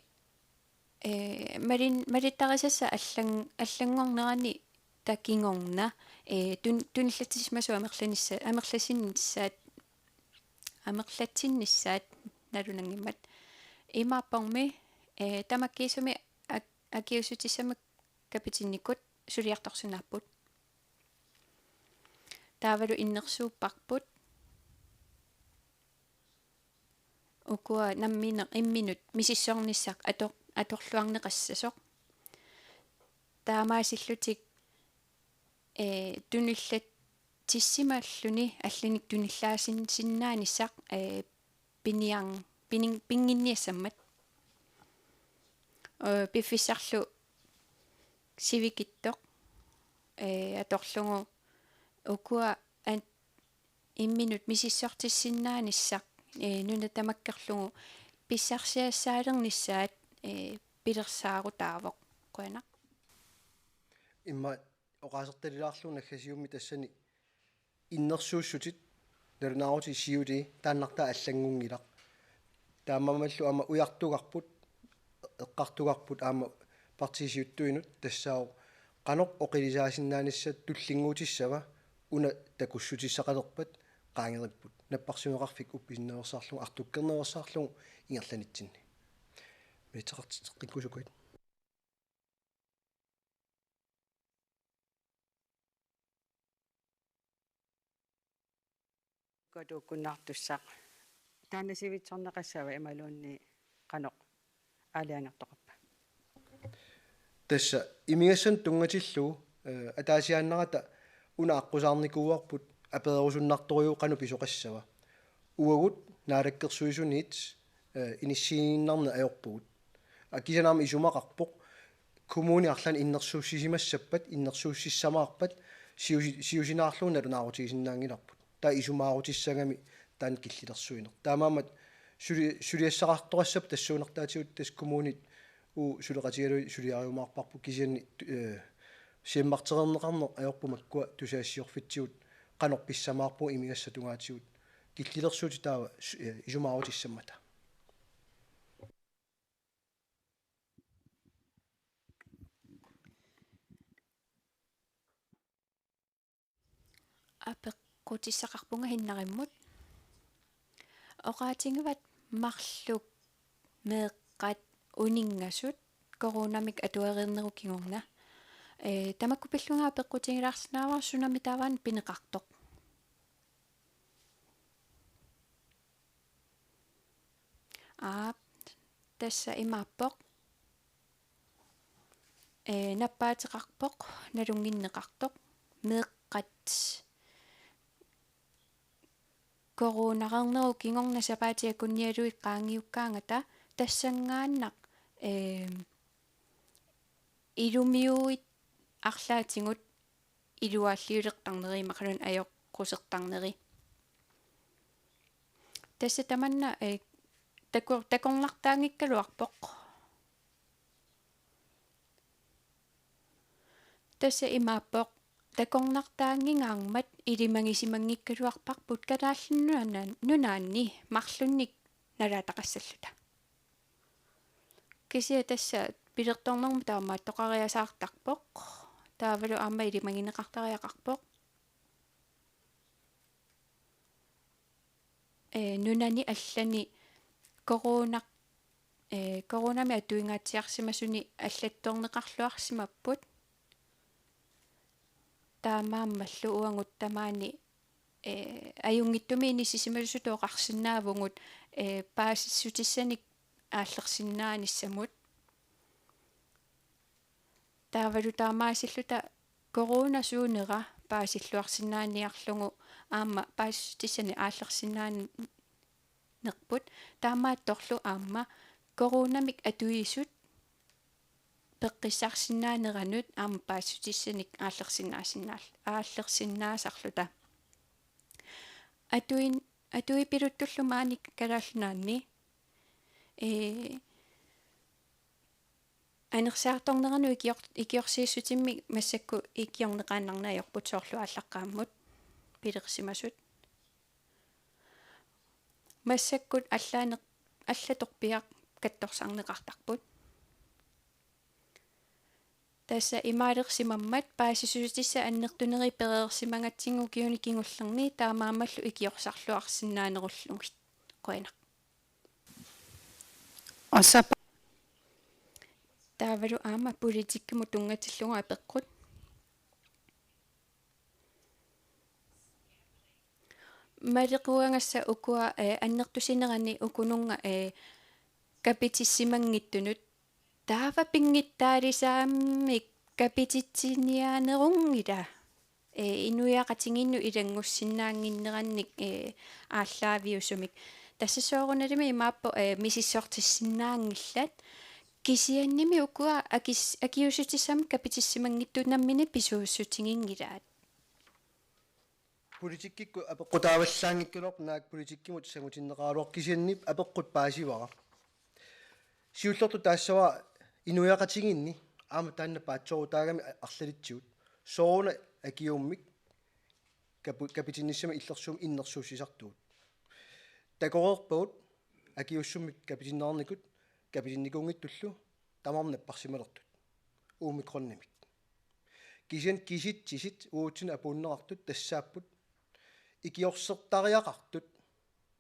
eh, malin-, malittarisassat allan-, allanngornerani taakku kingorna, eh, tun-, tunillatsissimasut amerlanissa-, amerlasinnissaat, amerlatsinnissaat nalunanngimmat. Imaappormi, eh, tamakkiisumik ak-, akiuussutissamik kapitinnikkut suliartorsinnaapput. Taavalu innersuupparput ukua nammineq imminut misissornissaq ator-, atorluarneqassasoq. Taamaasillutik, eh, tunillatsisimalluni allanik tunillaasinnaanissaq, eh, piniarn-, pinin-, pinnginniassammat. Eh, piffissarlu sivikitsoq, eh, atorlugu ukua an-, imminut misissortissinnaanissaq, eh, nuna tamakkerlugu pissarsiassaalernissaat, eh, pilersaarutaavoq. Qujanaq. Immaqa oqaasertalilaarlugu naggasiummi tassani innersuussutit nalunaarutit siulii taannartaa allanngunngilaq. Taamaammallu aamma ujartugarput, eqqartugarput aamma partiit siuttuinut tassaavoq qanoq oqilisaasinnaanissat tullinnguutissava una takussutissaqalerpat qaangeripput. Napparsimmaveqarfik uppisinnaveersaarlugu artukkerneveersaarlugu ingerlanitsinni. Militseqartitseqqikkusukkit. Atuukkunnaartussaq. Taanna sivitsorneqassava imaluunniit qanoq aalajangertoqarpa? Tassa imigassanut tunngatillugu, eh, ataasiaannarata una aqqusaarnikuuarput apererusunnartorujuuvoq qanoq pisoqassava. Uagut Naalakkersuisuniit, eh, inissiinnarneq ajorpugut. Aa, kisianni aamma isumaqarpoq kommunit arlaannik innersuussisimassappat, innersuussissamaarpat, siusi-, siusinaarlugu nalunaarutigisinnaanngilarput. Taava isumaarutissagami taanna killilersuineq. Taamaammat suli-, suliassaqartoqassappat tassuunartaatigut tassa kommunit uagut suleqatigalugit suliariumaarparput kisianni, eh, siammartereerneqarneq ajorput makkua tusagassiorfitsigut qanoq pissamaarpugut imigassat tungaatigut. Killilersuutit taava su-, eh, isumaarutissammata. Apeqqutissaqarpunga Hinnarimmut. Oqaatigivat marluk, meeqqat, uninngasut coronamik atuareernerup kingorna. Ee, tamakku pillunga apeqqutigilaarsinnaavara sunami taava pineqartoq. Aap, tassa imaappoq. Ee, nappaateqarpoq, nalunnginneqartoq, meeqqat. Coronareernerup kingorna sapaatip akunnialuit qaangiukkaangata tassanngaannaq, ee, ilumiuit arlaatigut iluaalliulertarneri imaluunniit ajoqusertarneri. Tassa tamanna, eh, tako-, takornartaanngikkaluarpoq. Tassa imaappoq, takornartaanngingaarmat ilimagisimanngikkaluarparput Kalaallit Nunaanni marlunnik nalaataqassalluta. Kisianni tassa pilertornermut taamaattoqariasaartarpoq. Taavalu aamma ilimagineqartariaqarpoq. Ee, nunani allani corona, ee, coronamik atuingaatsiarsimasuni allattorneqarluarsimapput. Taamaammallu uagut tamaani, ee, ajunngitsumik inissisimasutut oqarsinnaavugut, ee, paasissutissanik aallersinnaanissamut. Taavalu taamaasilluta corona suunera paasilluarsinnaaniarlugu aamma paasissutissanik aallersinnaanerput, taamaattorlu aamma coronamik atuisut peqqissaarsinnaaneranut aamma paasissutissanik aallersinnaasinnaal-, aallersinnaasarluta. Atuin-, atuipiluttullu maani Kalaallit Nunaanni, ee, anersaartorneranut ikior-, ikiorsiissutimmik massakkut ikiorneqaannarneq ajorput soorlu aallaqqaammut pilersimasut. Massakkut allaaneq-, allatorpiaq katsorsarneqartarput. Tassa imaalersimammat paasissutissat annertunerit pereersimagatsigit ukiuni kingullerni taamaammallu ikiorsarluarsinnaanerullugit. Qujanaq. Asap. Taavalu aamma politikkimut tunngatillugu apeqqut. Malequagassat ukua, eh, annertusinerani ukununnga, eh, kapitissimanngitsunut taava pinngitsaalisaammik kapititsiniaanerunngilaq. Eh, inuiaqatigiinnut ilanngussinnaannginnerannik, eh, aallaaviusumik. Tassa soorunalimi imaappoq, eh, misissortissinnaanngillat. Kisiannimi ukua akis-, akiuussutissammik kapitissimanngitsut namminneq pisuussutiginngilaat. Politikkikkut apeqqutaavallaanngikkaluarpoq naak politikkimut sangutinneqaraluarpoq kisianni apeqqut paasivara. Siullertut taassavara inuiaqatigiinni aamma taanna paatsoorutaagami arlalitsigut. Sooruna akiuummik kapu-, kapitinnissamik illersuummik innersuussisartugut. Takoreerpagut akiuussummik kapitinneqarnikut kapitinnikuunngitsullu tamarmik napparsimalertut omikronimik. Kisianni kisitsisit uatsinnut apuunneqartut tassaapput ikiorsertariaqartut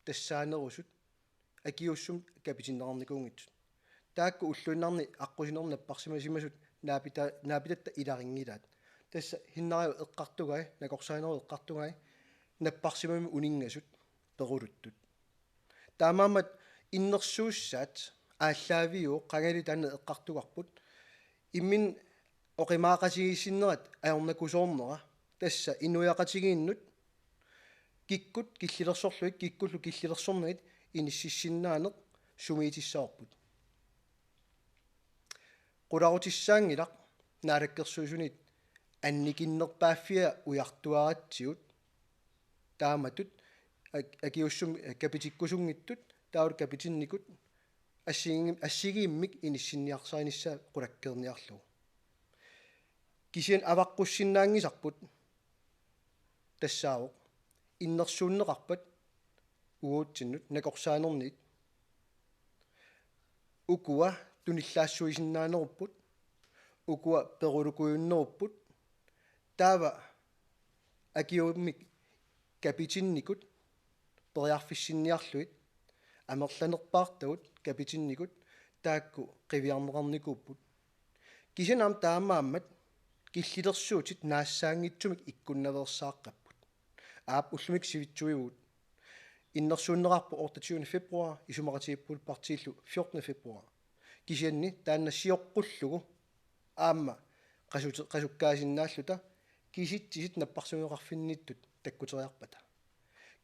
tassaanerusut akiuussummik kapitinneqarnikuunngitsut. Taakku ulluinnarni aqqusinermi napparsimasimasut naapita-, naapitatta ilarinngilaat. Tassa Hinnariup eqqartugai, nakorsaanerup eqqartugai, napparsimammi uninngasut peruluttut. Taamaammat innersuussaat aallaaviuvoq qangali taanna eqqartugarput. Imminut oqimaaqatigiissinnerat ajornakusoornera. Tassa inuiaqatigiinnut kikkut killilersorlugit, kikkullu killilersornagit inississinnaaneq sumiitissavarput. Qularutissaanngilaq Naalakkersuisuniit annikinnerpaaffia ujartuaratsigu taamatut ak-, akiussum-, kapitikkusunngitsut taavalu kapitinnikut assigi-, assigiimmik inissinniarsarinissaa qulakkeerniarlugu. Kisianni avaqqussinnaanngisarput tassaavoq innersuunneqarpat uagutsinnut nakorsaanerniit ukua tunillaassuisinnaanerupput, ukua perulukujunnerupput, taava akiummik kapitinnikut periarfissinniarlugit amerlanerpaartagut kapitinnikut taakku qiviarneqarnikuupput. Kisianni aamma taamaammat killilersuutit naassaanngitsumik ikkunnaveersaaqqapput. Aap, ullumikkut sivitsuivugut. Innersuunneqarpoq otteogtyvende februar, isumaqatigiipput partiillu fjortende februar. Kisianni taanna sioqqullugu aamma qasut-, qasukkaasinnaallutalu kisitsisit napparsimmaveqarfinniittut takkuteriarpata.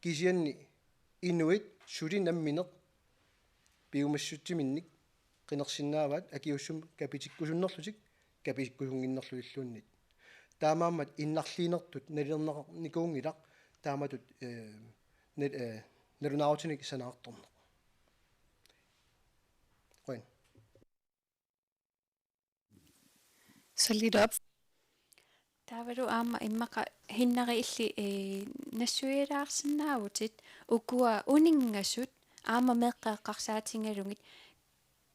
Kisianni inuit suli nammineq piumassutsiminnik qinersinnaavaat akiussumik kapitikkusunnerlutik kapitikkusunnginnerlugilluunniit. Taamaammat innarliinertut nalilerneqarnikuunngilaq taamatut, eh, nal-, eh, nalunaarutinik sanaartorneq. Qujan. Så lidt op. Taavalu aamma immaqa Hinnari illit, eh, nassuialaarsinnaavutit ukua uninngasut aamma meeqqat eqqarsaatigalugit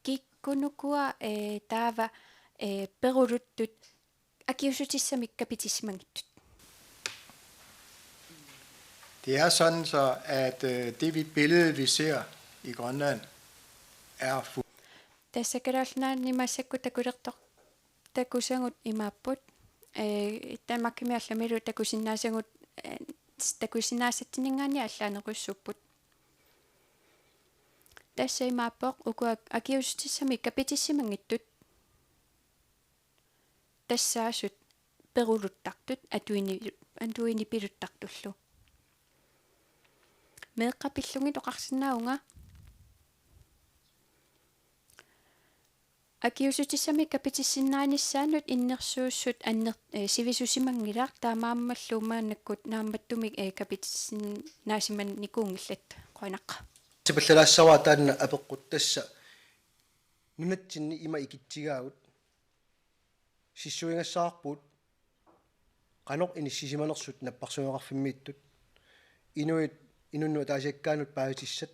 kikkunnukua, eh, taava, eh, peruluttut akiuussutissamik kapitissimanngitsut. Det er sådan så, at, øh, det vi, billede, vi ser i Grønland, er fu- Tassa Kalaallit Nunaanni massakkut takulertoq takusagut imaapput. Eh, Danmarkimi allamilu takusinnaasagut, eh, takusinnaasatsinninngaanniit allaanerujussuupput. Tassa imaappoq ukua akiuussutissamik kapitissimanngitsut tassaasut peruluttartut atuini-, atuinipiluttartullu. Meeqqat pillugit oqarsinnaavunga. Akiuussutissamik kapitissinnaanissaannut innersuussut anner-, eh, sivisusimanngilaq, taamaammallu maannakkut naammattumik, eh, kapitissinnaasimanikuunngillat. Qujanaq. Sipallalaassavara taanna apeqqut tassa nunatsinni ima ikitsigaagut. Sissuigassaarput qanoq inissisimanersut napparsimmaveqarfimmiittut. Inuit inunnut ataasiakkaanut paasissutissat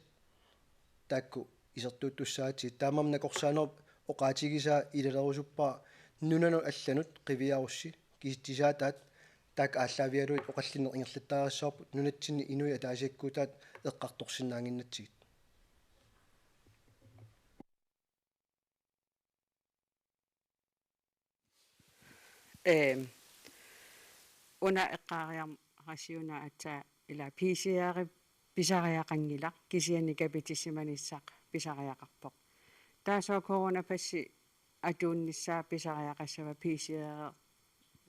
taakku isertuuttussaagatsigit. Taamaammat nakorsaanerup oqaatigisaa ilalerusuppara nunanut allanut qiviarussi kisitsisaataat taakku aallaavigalugit oqallinneq ingerlattariaqassavarput nunatsinni inuit ataasiakkuutaat eqqartorsinnaannginnatsigit. Ehm, una eqqaariarama Rasiuna aatsaat ila P C R pisariaqanngilaq, kisianni kapitissimanissaq pisariaqarpoq. Taassuma coronapassi atuunnissaa pisariaqassava P C R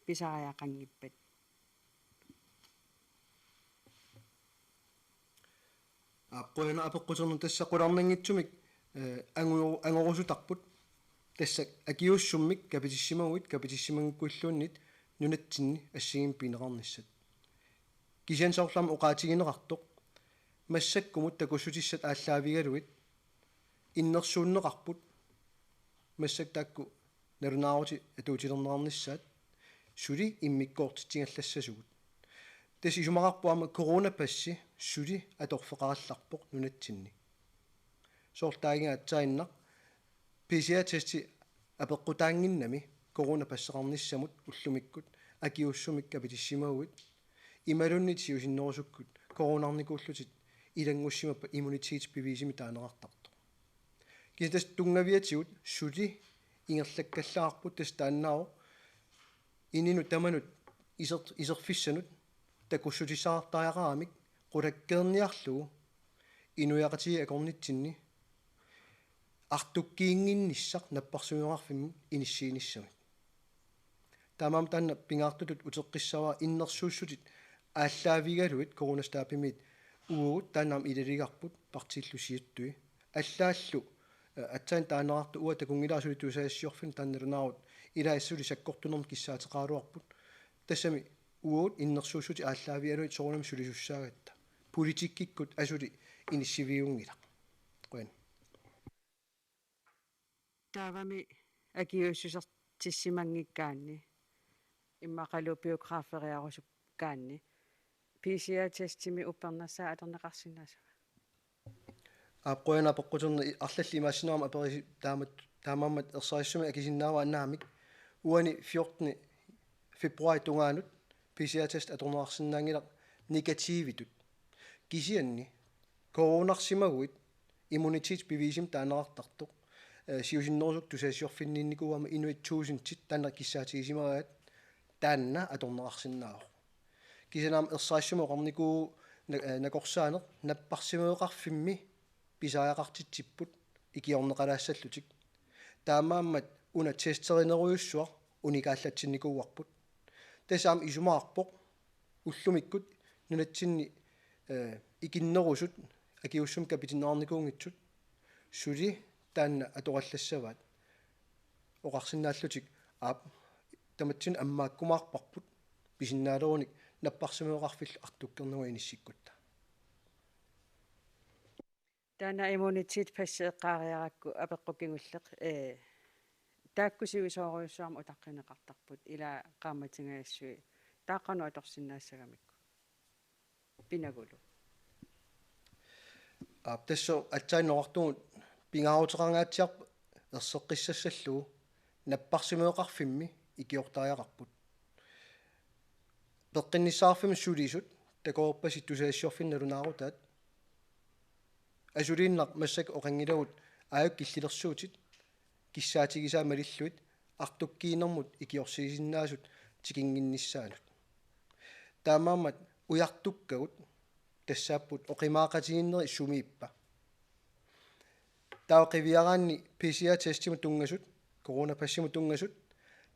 pisariaqanngippat? Aap, qujanaq apeqquternut. Tassa qularnanngitsumik, eh, angu-, angorusutarput. Tassa akiuussummik kapitissimaguit kapitissimanngikkuilluunniit nunatsinni assigiimmik pineqarnissat. Kisianni soorlu aamma oqaatigineqartoq massakkumut takussutissat aallaavigalugit innersuunneqarput massakkut taakku nalunaarutit atuutilerneqarnissaat suli immikkoortitsigallassasugut. Tassa isumaqarpoq aamma coronapassi suli atorfeqarallarpoq nunatsinni. Soorlu taaginnga aatsaannaq P C R-testi apeqqutaannginnami coronapasseqarnissamut ullumikkut akiuussummik kapitissimaguit imaluunniit siusinnerusukkut coronarnikuullutit ilanngussimappat immunitetsbevisimik taaneqartartoq. Kisianni tassa tunngaviatigut suli ingerlakkallaarput, tassa taannaavoq inunnut tamanut iser-, iserfissanut takussutissaqartariaqaramik qulakkeerniarlugu inuiaqatigiit akornatsinni artukkiinnginnissaq napparsimmaveqarfimmut inissiinissamik. Taamaammat taanna pingaartutut uteqqissavara innersuussutit aallaavigalugit coronastabimiit uagut, taanna aamma ilaligarput partiillu siuttui. Allaallu, eh, aatsaat taaneqartoq uanga takunngilara suli tusagassiorfinnut, taanna nalunaarut ilaa suli sakkortunermik kissaateqaraluarput. Tassami uagut innersuussutit aallaavigalugit soorunami sulisussaagatta. Politikkikkut asuli inissiviunngilaq. Qujan. Taavami akiuussusertissimanngikkaanni immaqalu biograferiarusukkaanni P C R-testimik uppernarsaatit atorneqarsinnaassava? Aap, qujanaq apeqquterneq. Arlallit imaassinnaagama aperisi taamat, taamaammat ersarissumik akisinnaavara naamik. Uani fjortende februarip tungaanut P C R-test atorneqarsinnaanngilaq negativitut. Kisianni coronarsimaguit immunitetsbevisimik taaneqartartoq, eh, siusinnerusukkut tusagassiorfinniinnikuugama inuit tusindit taanna kissaatigisimagaat, taanna atorneqarsinnaavoq. Kisianni aamma ersarissumik oqarnikuuvoq na-, eh, nakorsaaneq napparsimmaveqarfimmi pisariaqartitsipput ikiorneqalaassallutik. Taamaammat una testerinerujussuaq unikaallatsinnikuuarput. Tassa aamma isumaqarpoq ullumikkut nunatsinni, eh, ikinnerusut akiuussummik kapitinneqarnikuunngitsut suli taanna atorallassavaat. Oqarsinnaallutik aap, tamatsinnut ammaakkumaarparput pisinnaaleruni napparsimmaveqarfillu artukkernugu inissikkutta. Taanna immunitetspass eqqaariarakku apeqqut kingulleq, eh, taakku sivisoorujussuarmik utaqqineqartarput, ila qaammatingajassui taava qanoq atorsinnaassagamikku? Pinagulu. Aap, tassa aatsaat oqartugut pingaaruteqangaatsiarpoq erseqqissassallugu napparsimmaveqarfimmi ikiortariaqarput. Peqqinnissaqarfimmut sulisut takoreerpasi tusagassiorfinnut nalunaarutaat. Asuliinnaq massakkut oqanngilagut aajuku killilersuutit kissaatigisaat malillugit artukkiinermut ikiorsiisinnaasut tikinnginnissaannut. Taamaammat ujartukkagut tassaapput oqimaaqatigiinnerit sumiippa. Taava qiviaraanni P C R-testimut tunngasut, coronapassimut tunngasut,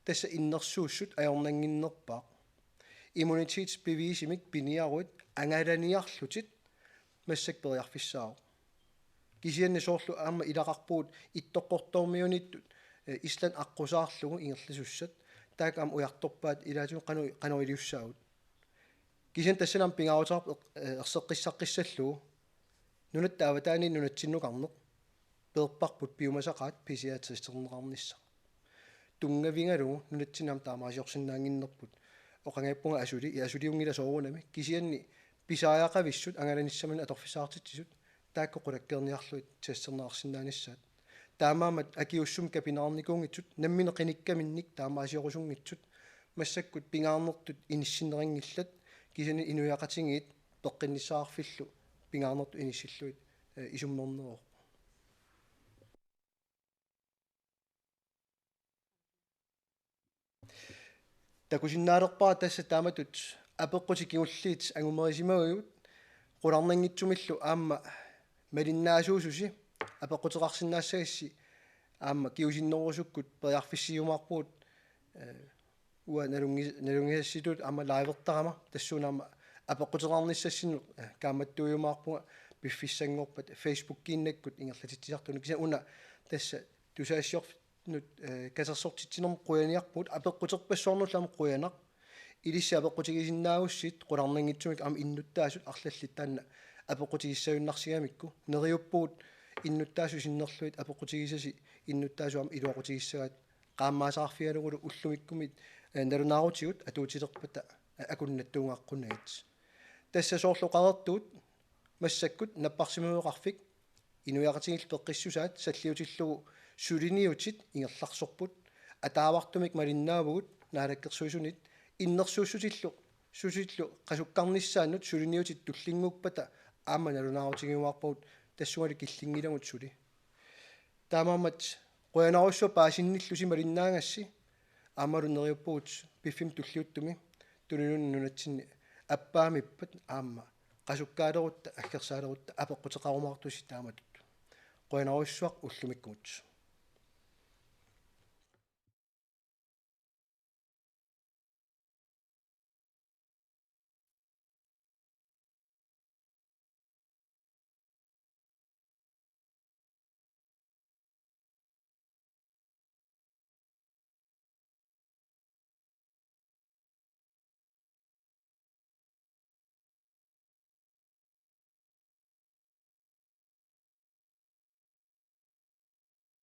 tassa innersuussut ajornannginnerpaaq. Immunitetsbevisimik piniaruit angalaniarlutit massakkut periarfissaavoq. Kisianni soorlu aamma ilaqarpugut Ittoqqortoormiuniittut, eh, Island aqqusaarlugu ingerlasussat, taakku aamma ujartorpaat ilaatigut qanoq, qanoq iliussaagut. Kisianni tassani aamma pingaaruteqarpoq eq-, eh, erseqqissaqqissallugu nunatta avataaniit nunatsinnukarneq peerparput piumasaqaat P C R-testerineqarnissaq. Tunngavigalugu nunatsinni aamma taamaaliorsinnaannginnerput. Oqanngippunga asuli, ja, asuliunngilaq soorunami. Kisianni pisariaqavissut angalanissaminut atorfissaqartitsisut taakku qulakkeerniarlugit testerineqarsinnaanissaat. Taamaammat akiuussummik kapineqarnikuunngitsut, nammineq qinikkaminnik taamaaliorussunngitsut, massakkut pingaarnertut inissinneqanngillat, kisianni inuiaqatigiit peqqinnissaqarfillu pingaarnertut inissillugit, eh, isummerneruvoq. Takusinnaalerpara tassa taamatut apeqqutit kingulliit angumerisimaguit, qularnanngitsumillu aamma malinnaasuususi apeqquteqarsinnaassagissi aamma kingusinnerusukkut periarfissiiumaarpugut, eh, uanga nalunngi-, nalunngisassitut aamma livertarama tassuuna aamma apeqquteqarnissassinnut, eh, kaammattuiumaarpunga piffissanngorpat Facebookiinnakkut ingerlatitsisartunut. Kisianni una tassa tusagassiorfinnut, eh, katersortitsinermut qujaniarpugut, apeqquterpassuarnullu aamma qujanaq. Ilissi apeqqutigisinnaagussiuk qularnanngitsumik aamma innuttaasut arlallit taanna apeqqutigissagunnarsigamikku. Neriuppugut innuttaasut sinnerlugit apeqqutigisasi innuttaasut aamma iluaqutigissagaat qaammaasaqarfigalugulu ullumikkumit, eh, nalunaarutigut atuutilerpata, eh, akunnattuungaaqqunagit. Tassa soorlu oqareertugut massakkut napparsimmaveqarfik inuiaqatigiillu peqqissusaat salliutillugu suliniutit ingerlarsorput, ataavartumik malinnaavugut Naalakkersuisunit innersuussutillu, sutillu qasukkarnissaannut suliniutit tullinnguuppata aamma nalunaarutigiumaarpagut tassungali killinngilagut suli. Taamaammat qujanarujussuaq paasinnillusi malinnaagassi, aammalu neriuppugut piffissami tulliuttumi tuluilluunniit nunatsinni appaamippat aamma qasukkaalerutta, aggersaalerutta apeqquteqarumaartusi taamatut. Qujanarujussuaq ullumikkumut.